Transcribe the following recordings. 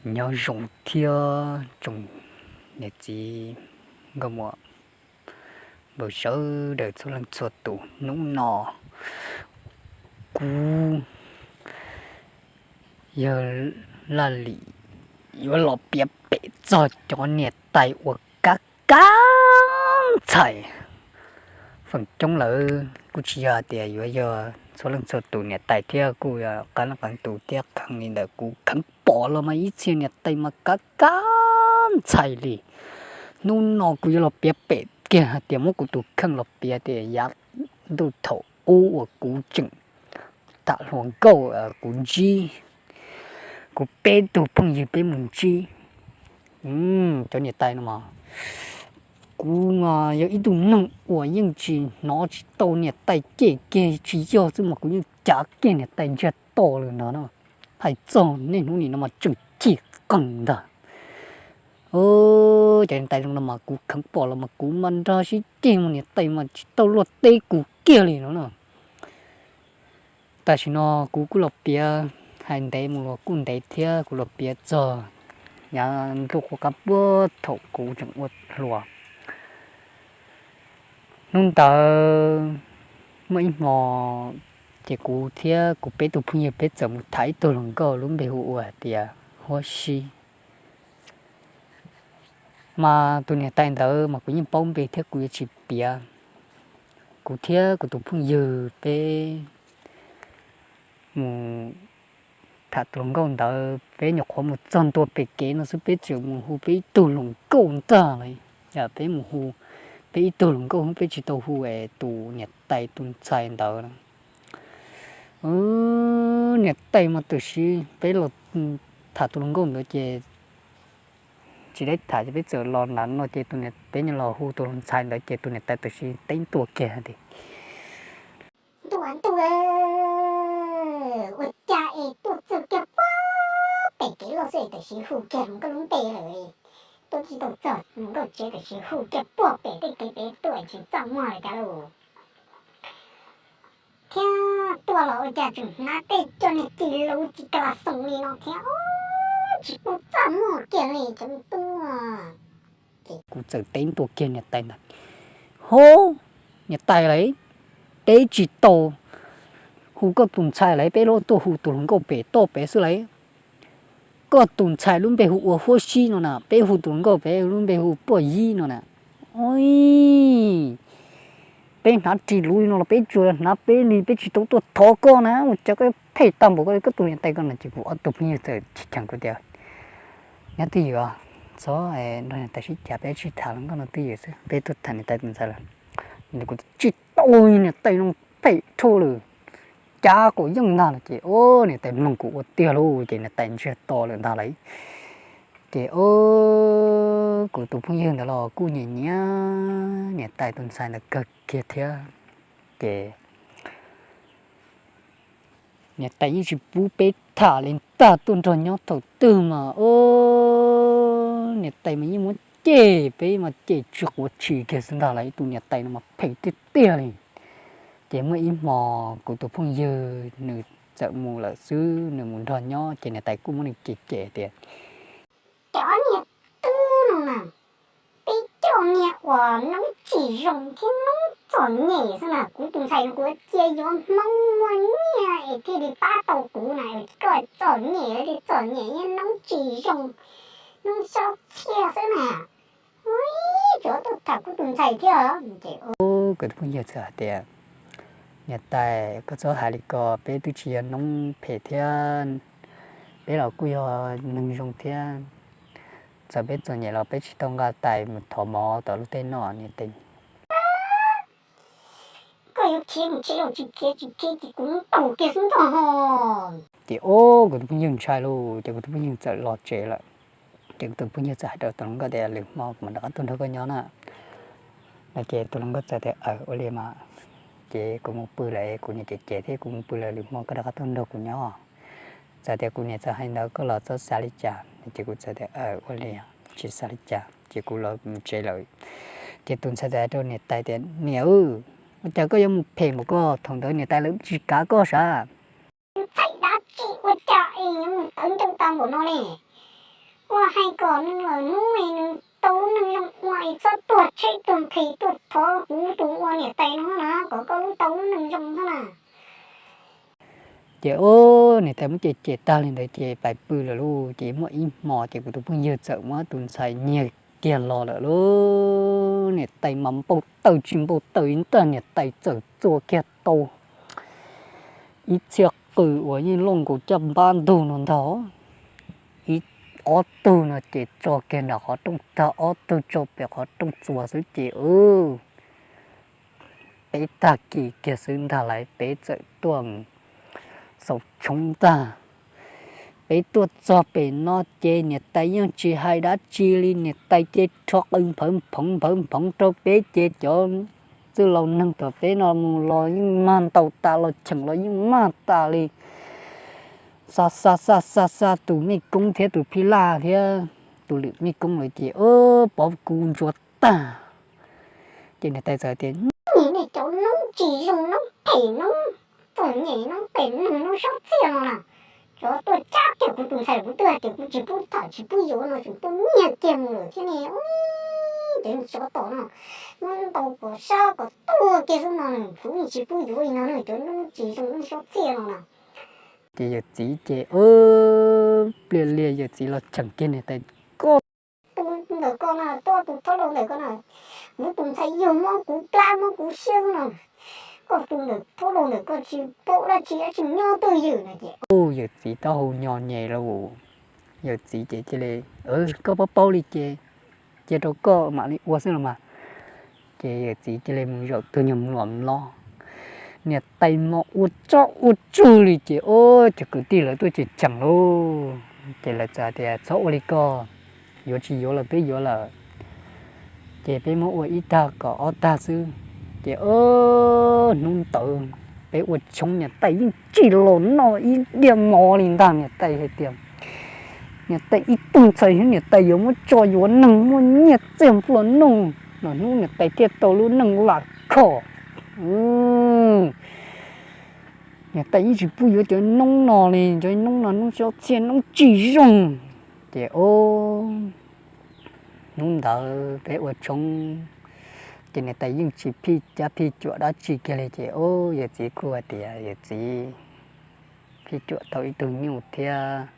Nyob zoo thiab tsoom niam txiv nkauj muam npawg sawv daws txhua leej txhua tus. Hnub no kuv yawg Laj Lim yuav los piav pem txog cov niam tais uas kab kab ntxhais. Feem coob lawm kuj tsis yog hais tias yuav yog txhua leej txhua tus niam tais thiab, kuj yog qee leej qee tus thiab. Kheev li ntawm kuv kheev pom los mas ib txhia niam tais mas kab kab ntxhais li. Hnub no kuv yuav los piav pem kiag hais tias muab kuv tus kheej los piav tias yav ntuj thaum ub uas kuv tseem tham hluas nkauj, kuv ntsib kuv peb tug phooj ywg peb mus ntsib cov niam tais no mas, kuv mas yog ib tug neeg uas yeej tsis hnov tsis tau niam tais cem kiag tsis yog xwb mas kuv yeej cav kiag niam tais ntsiag to lawm ntag no. Hais txog niaj hnub nim no mas tseem cem qees ntag. Cov niam tais zoo no mas kuv kheev pom los mas kuv mas nrog sib ceg mas niam tais mas tsis tau luag teb kuv kiag li no na. Tam sim no kuv kuj los piav, hais ntev mus los kuj ntev thiab, kuv los piav txog yav ntuj qub qab puag thaum kuv tseem ua hluas. Hnub ntawd muaj ib hmo ces kuv thiab kuv peb tug phooj ywg peb txawm mus tham ib tug hluas nkauj lub npe hu ua hais tias Huab Sib. Mas tus niam tais ntawd mas kuv yeej paub npe thiab kuv yuav tsis piav. Kuv thiab kuv tus phooj ywg peb mus tham tus hluas nkauj ntawd, peb nyuam qhuav mus txog ntua pem kev no xwb peb tseem mus hu peb ib tug hluas nkauj ntag lauj. Peb mus hu peb ib tug hluas nkauj, peb tsis tau hu es tus niam tais tus ntxhais ntawd. Niam tais mas tam sim peb los tham tus hluas nkauj ntawd ces tsis deb tham ces peb txawm los nram no ces peb los hu tus hluas ntxhais ntawd ces tus niam tais tam sim teb ntua kiag tias, Ntuj, ntuj, ua cas es tuaj txog kiag puag pem kev loj xwb es tam sim hu kiag hluas nkauj lub npe lawm. Tuaj tsis tau txog hluas nkauj tsev tam sim hu kiag puag pem tej kev pem tuaj tsis txaj muag li cas lauj. Thiab tuaj los ua cas tseem hnav tej coj niag ci luv ci kas las xoos li no thiab, tsis pub txaj muag kiag li cov me tub. Ces kuv txawm teb ntua kiag niam tais ntawd, Hov, niam tais lauj, peb tsis tau hu koj tus ntxhais lauj, peb lub tuaj hu tus hluas nkauj pem toj pem xwb lauj. Koj tus ntxhais lub npe hu ua Huab Sib no na, peb hu tus hluas nkauj pem lub npe hu Puaj Yib no na. Ua, peb hnav ris luv li no los peb tsuas hnav peb li, peb tsis tau tuaj thov koj na, ua cas koj phem tag npaum ko li koj tus niam tais ko na. Ces kuv ob tug phooj ywg txawm cheem kuv tias, Nyob twj ywm os, txhob nrog niam tais sib cav, peb sib tham hluas nkauj no twj ywm xwb, peb tuaj tham niam tais tus ntxhais lawm. Kuv tsis tau, niam tais no phem dhau lawm, cav quav yeej ntag lawm. Ces o, niam tais mloog kuv ua tiag lauj, ces niam tais ntsiag to lawm ntag lauj. Ces o, kuv tus phooj ywg ntawd los kuj nyiam nyiam niam tais tus ntxhais ntawd kawg kiag thiab. Ces niam tais yeej tsis pub peb tham li ntag, tuaj nrog nyob thaum twg mas o, niam tais mas yeej muab cem, peb mas cem tsis quav tshis kiag xwb ntag lauj. Ib tus niam tais no mas phem tiag tiag li. Ces muaj ib hmo kuv tus phooj ywg nws txawm mus lawm xwb, nws mus nrog nyob ces niam tais kuj muab nws cem cem tias, Cov niag tub no na, peb coj niag uas noob tsis zoo thiab noob txom nyem xwb na. Kuv tus ntxhais no kuv cia yuav Hmoob muaj nyiaj es thiaj li pab tau kuv na, koj txom nyem li, txom nyem thiab noob tsis zoo, noob sob txhiaj xwb na. Ua, tsuav tuaj tham kuv tus ntxhais thiab. Ces kuv tus phooj ywg txawm hais tias, Niam tais, koj txhob hais li ko, peb twb tsis yog noob phem thiab, peb los kuj yog neeg zoo thiab. Txawm peb txom nyem los peb tsis tau nqa tais mus thov mov tom lub teb noj, niam tais. Koj yuav khiav mus tsev los tsis khiav, tsis khiav ces kuv ntaus kiag xwb ntag ho. Ces o, kuv tus phooj ywg ntshai lauj, ces kuv tus phooj ywg txawm los tsev lawm. Ces kuv tus phooj ywg txawm hais rau tus hluas nkauj tias, Lwm hmo kuv mam rov qab tuaj nrog koj nyob na. No ces tus hluas nkauj txawm tias, Aws, ua li mas. Ces kuv mus pw lawm, kuv niam cem cem thiab, kuv mus pw lawm, lwm hmo koj rov qab tuaj nrog kuv nyob. Txawm tias kuv niam txawm hais ntawd koj los txhob xav li cas. Ces kuv txawm tias, Aws, ua li, tsis xav li cas. Ces kuv los mus tsev lawm. Ces tus ntxhais txawm hais rau niam tais tias, Niam, ua cas koj yuav mus phem npaum ko? Thaum ntawd niam tais lawv tsis kav koj sav. Tus ntxhais dab tsi ua cas es yuav mus tawv ncauj tag npaum no ne? Ua hais kom nws lawm hnub es nws tau lub neej zoo ua es txhob tuag tsheb tuag nqhis tuaj thov kuv tus ua niam tais no na, kom koj lub tau lub neej zoo xwb na. Ces ub, niam tais muab cem cem tag li ntawd ces pais pw lawm lauj. Ces muaj ib hmo ces kuv tus phooj ywg txawm muab tus ntxhais nyiag kiag los lawm lauj. Niam tais mas npau taws tsis npau taws li ntag, niam tais txawm txua kiag tau ib txhia qws uas yeej loj nkaus caj npab ntug no ntag, ib ob tug no ces tso kiag nram qhov rooj tag, ob tug tso pem qhov rooj txuas xwb ces ub, peb tag kis kiag xwb ntag lauj, peb txawm tuaj xaus tshoob ntag. Peb tuaj txog pem no ces niam tais yeej tsis hais dab tsi li, niam tais ces rho qws nphawv nphoov npawv nphoov rau peb ces cov txwj laus neeg tom peb no mus los yeej mag ntaus tas, los cheem los yeej mag tas li. Xa xa xa xa xa tus mej koob thiab tus phij laj thiab tus lwm mej koob lawm ces ub, pov kuv ntsuav tag. Ces niam tais txawm tias, nej cov noob tsis zoo, noob phem, noob txom nyem, noob phem neeg, noob sob txiaj no na, cov tuaj cab kiag kuv tus ntxhais, kuv twb hais tias kuv tsis pub tham tsis pub yuav no, tseem tuaj nyiag kiag mus lawm thiab ne. Ub, cov tsov tom no, muab ntaus kom sab kom tuag kiag xwb no, kuv yeej tsis pub yuav li no, cov noob tsis zoo, noob sob txiaj no na. Ces yawm txiv ces ub, pliag lias yawm txiv los cheem kiag niam tais, koj tus ntawm koj na, koj tus thob laus ntawm koj na, kuv tus ntxhais yug muab kuv plab muab kuv siab xwb no, koj tus ntawm thob laus ntawm koj tsis paub dab tsi dab tsi, nyob twj ywm no ces ub, yawm txiv taub hau nyo nyem lauj. Yawm txiv ces cia li, koj paub paub li ces cia rau koj mam li ua xwb los mas. Ces yawm txiv cia li mus zaum tus nyuag mluam mlob, niam tais mas ua tsob ua tsug li ces ub, cov kwv tij lawv tuaj ces cheem lauj. Ces lawv txawm tias, txhob ua li ko, yuav tsis yuav los twb yuav lawm, ces peb muab ua ib tag kom ob tag xwb. Ces ub, hnub ntawd peb ua tshoob niam tais yeej tsis los noj ib diav mov li ntag. Niam tais hais tias niam tais ib tug ntxhais xwb niam tais yuav muab tso yuav neeg muaj nyiaj txiag nplua nuj los hnub niam tais thiaj tau lub neej lam khom. Niam tais yeej tsis pub yuav cov noob no li, cov noob no noob sob txiaj noob tsis zoo. Ces ub, hnub ntawd peb ua tshoob ces niam tais yeej tsis phij cab phij cuam dab tsi kiag li ces ub, yawm txiv kuj hais tias yawm txiv phij cuam tau ib tug nyuj thiab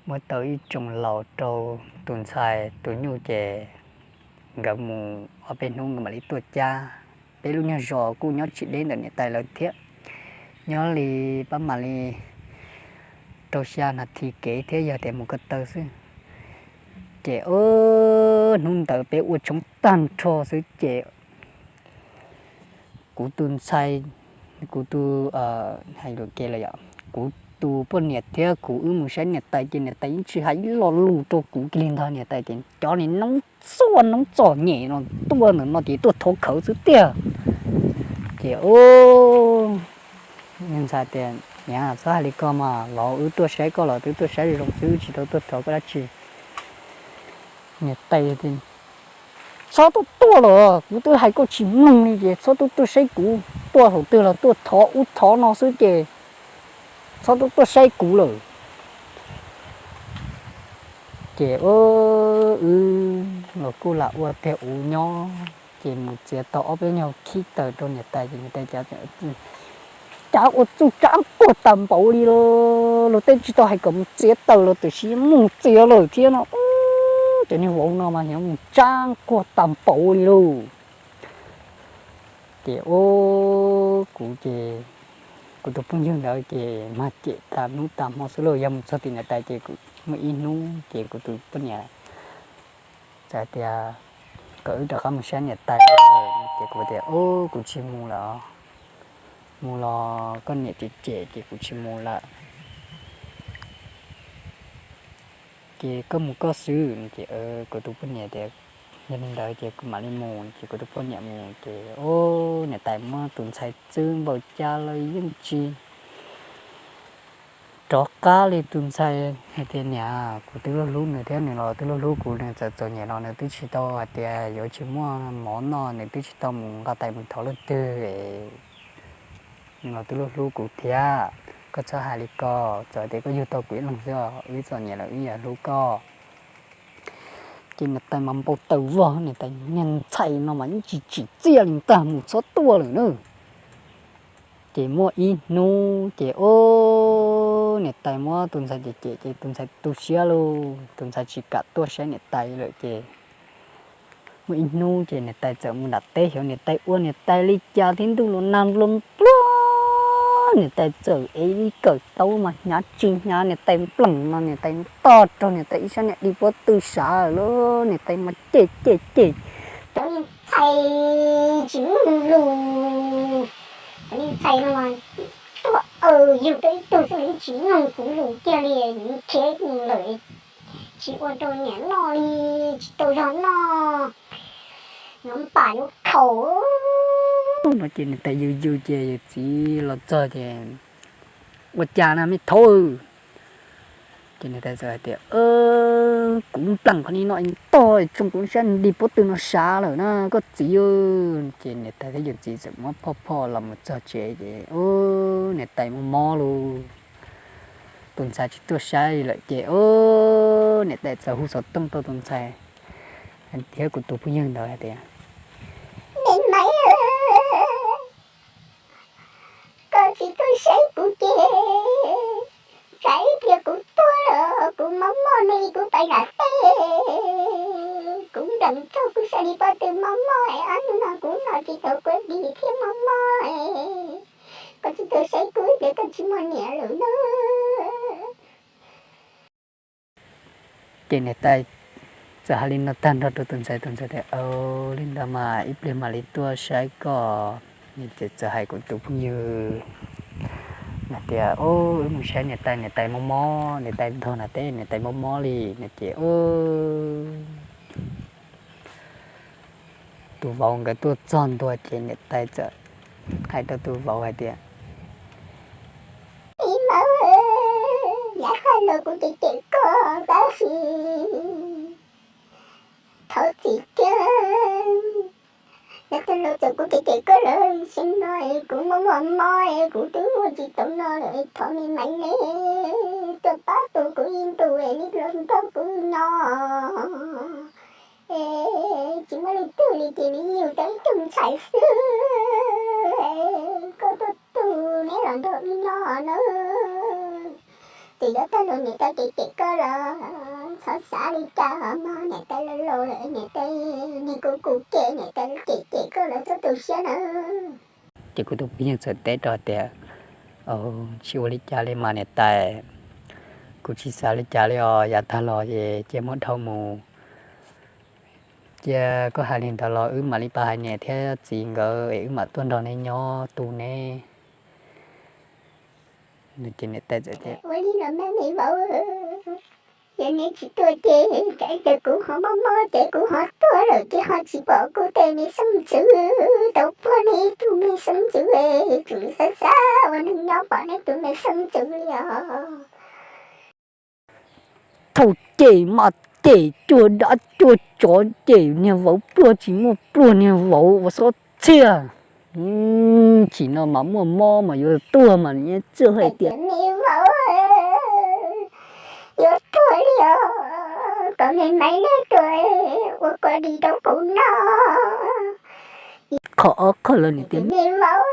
muab tau ib tsoos laus rau tus ntxhais, tus nyuj ces nkawd mus ob peb hnub nkawd mam li tuaj cab. Peb lub nyuag zos kuj nyob tsis deb ntawm niam tais lawv thiab, nyob li pab mam li rau xya nas this kev thiab yog tias mus ko taw xwb. Ces ub, hnub ntawd peb ua tshoob tag nrho xwb ces kuv tus ntxhais, kuv tus, hais lus ke los yom, kuv tus poj niam thiab kuv wb mus saib niam tais ces niam tais yeej tsis hais ib lo lus rau kuv kiag li ntag. Niam tais tias cov niag noob txuaj noob txom nyem no tuaj ntawm no ces tuaj thov khawv xwb tiag. Ces ub, ntxhais tias niam txhob hais li ko mas, los wb tuaj saib koj los twb tuaj saib zoo xwb, tsis tau tuaj thov koj dab tsi. Niam tais tias txhob tuaj tuaj los, kuv twb hais koj tsis mloog li ces txhob tuaj tuaj saib kuv, tuaj thaum twg los tuaj thov ub thov no xwb ces txhob tuaj tuaj saib kuv lawm. Ces wb los kuj lam ua tiag ua nyob, ces mus txiav tau ob peb nyuag khib taws rau niam tais ces niam tais tias cas ua txuj tsab nquag tas npaum li los, luag tej tsis tau hais kom mus txiav taws los tiam sis mus txiav lawm thiab no. Cov niag vauv no mas hnov mus tsab nquag tas npaum li lauj. Ces ub, kuv ces kuv tus phooj ywg ntawd ces mag cem tas hnub tas hmo xwb lauj. Yog mus txog tim niam tais ces kuv muaj ib hnub ces kuv tus poj niam txawm tias kom wb rov qab mus saib niam tais. Ces kuv tias ub, kuv tsis mus lawm, mus los koj niam cem cem ces kuv tsis mus lawm. Ces koj mus koj xwb no ces kuv tus poj niam tias yog li ntawd ces kuv mam li mus. Ces kuv tus poj niam mus ces ub, niam tais muab tus ntxhais txwb npaum cas los yeej tsis rov qab li. Tus ntxhais hais tias niam, kuv twb hlub hlub nws thiab nws los twb hlub hlub kuv, nws txawm txom nyem los nws twb tsis tau hais tias yuav tsis muaj mov noj, nws twb tsis tau mus nqa tais mus thov leej twg, nws los twb hlub hlub kuv thiab. Koj txhob hais li ko, txawm tias koj yug tau kuv ib leeg xwb os, wb txom nyem lawm wb yuav hlub koj. Ces niam tais mas npau taws vog, niam tais niag ntxhais no mas yeej tsis tsim txiaj li ntag, mus txhob tuaj lawm na. Ces muaj ib hnub ces ub, niam tais muab tus ntxhais cem cem ces tus ntxhais tu siab lauj, tus ntxhais tsis kam tuaj saib niam tais lawm ces muaj ib hnub ces niam tais txawm mus nram teb xyov niam tais ua niam tais li cas thiab ntuj los nag npluag npluag, niam tais txawm ev ib kawm taub mas hnyav tsis hnyav, niam tais npleem no niam tais toj rau niam tais ib sab niag di pob tw sav lawm, niam tais mas cem cem cem, cov niag ntxhais tsis mloog lus, cov niag ntxhais no tuaj aw yug tau ib tug xwb tsis mloog kuv lus kiag li, nrhiav lawm tsis ua rau niam noj li, tsis tau zog noj, nov npam yuav khaum no ces niam tais yws yws ces yawm txiv los txog ces ua cas na me thaub. Ces niam tais txawm hais tias kuv npleem qhov ni no ntog tsoo kuv sab dig pob tw no sav lawm na koj txiv. Ces niam tais thiab yawm txiv txawm muab phoj phoj los mus txog tsev ces ub, niam tais mob mob lauj, tus ntxhais tsis tuaj saib lawm ces ub, niam tais txawm hu xov tooj rau tus ntxhais thiab kuv tus phooj ywg ntawd hais tias, me maiv, koj tsis tuaj saib kuv ces tsam ib pliag kuv tuag los kuv mob mob ne kuv pais nram teb, kuv npleem tsoo kuv sab dig pob tw mob mob es ob hnub no kuv noj tsis tau kua dig thiab mob mob es koj tsis tuaj saib kuv ib pliag koj tsis muaj niam lawm na. Ces niam tais txawm hais li no tag nrho rau tus ntxhais, tus ntxhais tias, Au, li ntawd mas ib pliag mam li tuaj saib koj. Ces txawm hais kuv tus phooj ywg hais tias, Au, wb mus saib niam tais, niam tais mob mob, niam tais ntog nram teb, niam tais mob mob li no ces tus vauv nkawd tuaj txog ntua ces niam tais txawm hais rau tus vauv hais tias, Me maiv, yav tag los kuv cem cem koj tab sis thov txim thiab. Yav tag los txawm kuv cem cem koj lawm, xyoo no es kuv mob mob mob es kuv twb ua tsis tau noj lawm, thov me maiv ne tuaj pab tu kuv ib ntus es li los nrog kuv nyob. Es tsis muaj leej twg li ces li yug tau ib tug ntxhais xwb, koj tuaj tu neb los nrog wb nyob nawb. Ces yav tag los niam tais cem cem koj los txhob xav li cas mog, niam tais laus laus lawm, niam tais niag kuv kuv ces niam tais cem cem koj los txhob tu siab nawb. Ces kuv tus phooj ywg txawm teb rau tias, Tsis ua li cas li mas niam tais, kuv tsis xav li cas li os, yav tag los es cia muab dhau mus. Cia koj hais li ntawd los wb mam li pab hais niam thiab txiv nkawd es wb mam tuaj nrog neb nyob tu neb. Ces niam tais txawm tias, Ua li los mas me vauv, yog neb tsis tuaj ces tsam ib pliag kuv ho mob mob ces kuv ho tuag lawm ces ho tsis pom kuv tej me xeeb ntxwv, tau puag neb ib tug me xeeb ntxwv, tseem xav xav ua neeg nyob pom neb tus me xeeb ntxwv li os. Thaum cem mas cem cuag dab cuag tsov, cem niag vauv pluag tsis muaj pluag, niag vauv ua xob txhiaj. Tsim no mas muaj mob mas yuav tuag mas nws yeej txawj hais tias, Me vauv, yuav tuag li os, kom me maiv neb tuaj ua kua dig rau kuv noj. Qhov ob qhov los nws tias, Me vauv,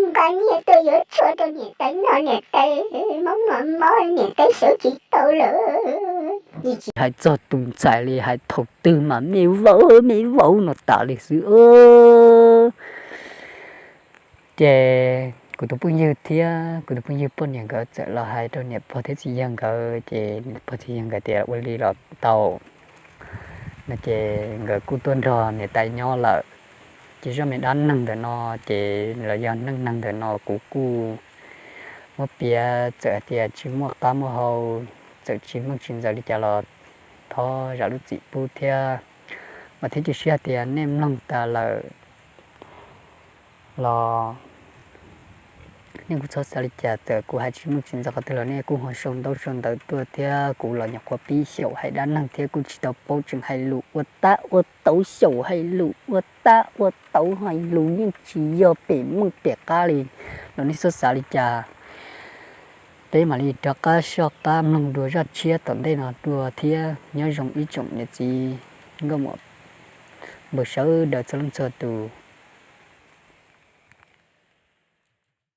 nqa nyiaj tuaj yuav tshuaj rau niam tais noj, niam tais mob mob mob, niam tais sawv tsis tau lawm. Tsis hais txog tus ntxhais li, hais thaum twg mas me vauv me vauv no tas li xwb. Ces kuv tus phooj ywg thiab kuv tus phooj ywg poj niam nkawd txawm los hais rau niam pog thiab txiv yawg nkawd, ces niam pog txiv yawg nkawd tias ua li los tau no, ces nkawd kuj tuaj nrog niam tais nyob lawm. Ces zaj me dab neeg ntawm no ces los yog neej neeg ntawm no kuv kuj muab piav, txawm hais tias tsis muaj qab muaj hau, txawm tsis meej tsis ntxaws li cas los thov zam lub txim pub thiab. Mas thiab cia siab hais tias nej mloog tas lawm los Nej kuj txhob xav li cas, txawm kuv hais tsis meej tsis ntxaws qhov twg los nej kuj ho sau ntaub sau ntawv tuaj thiab kuv los nyuam qhuav pib xyaum hais dab neeg thiab kuj tsis tau paub tseem hais lus ua tab ua tauv, xyaum hais lus ua tab ua tauv, hais lus yeej tsis yog pem meej pem qab li los nej txhob xav li cas. Peb mam li rov qab soj qab mloog dua zaj tshiab tom ntej no dua thiab nyob zoo ib tsoom niam txiv nkauj muam npawg sawv daws txhua leej txhua tus.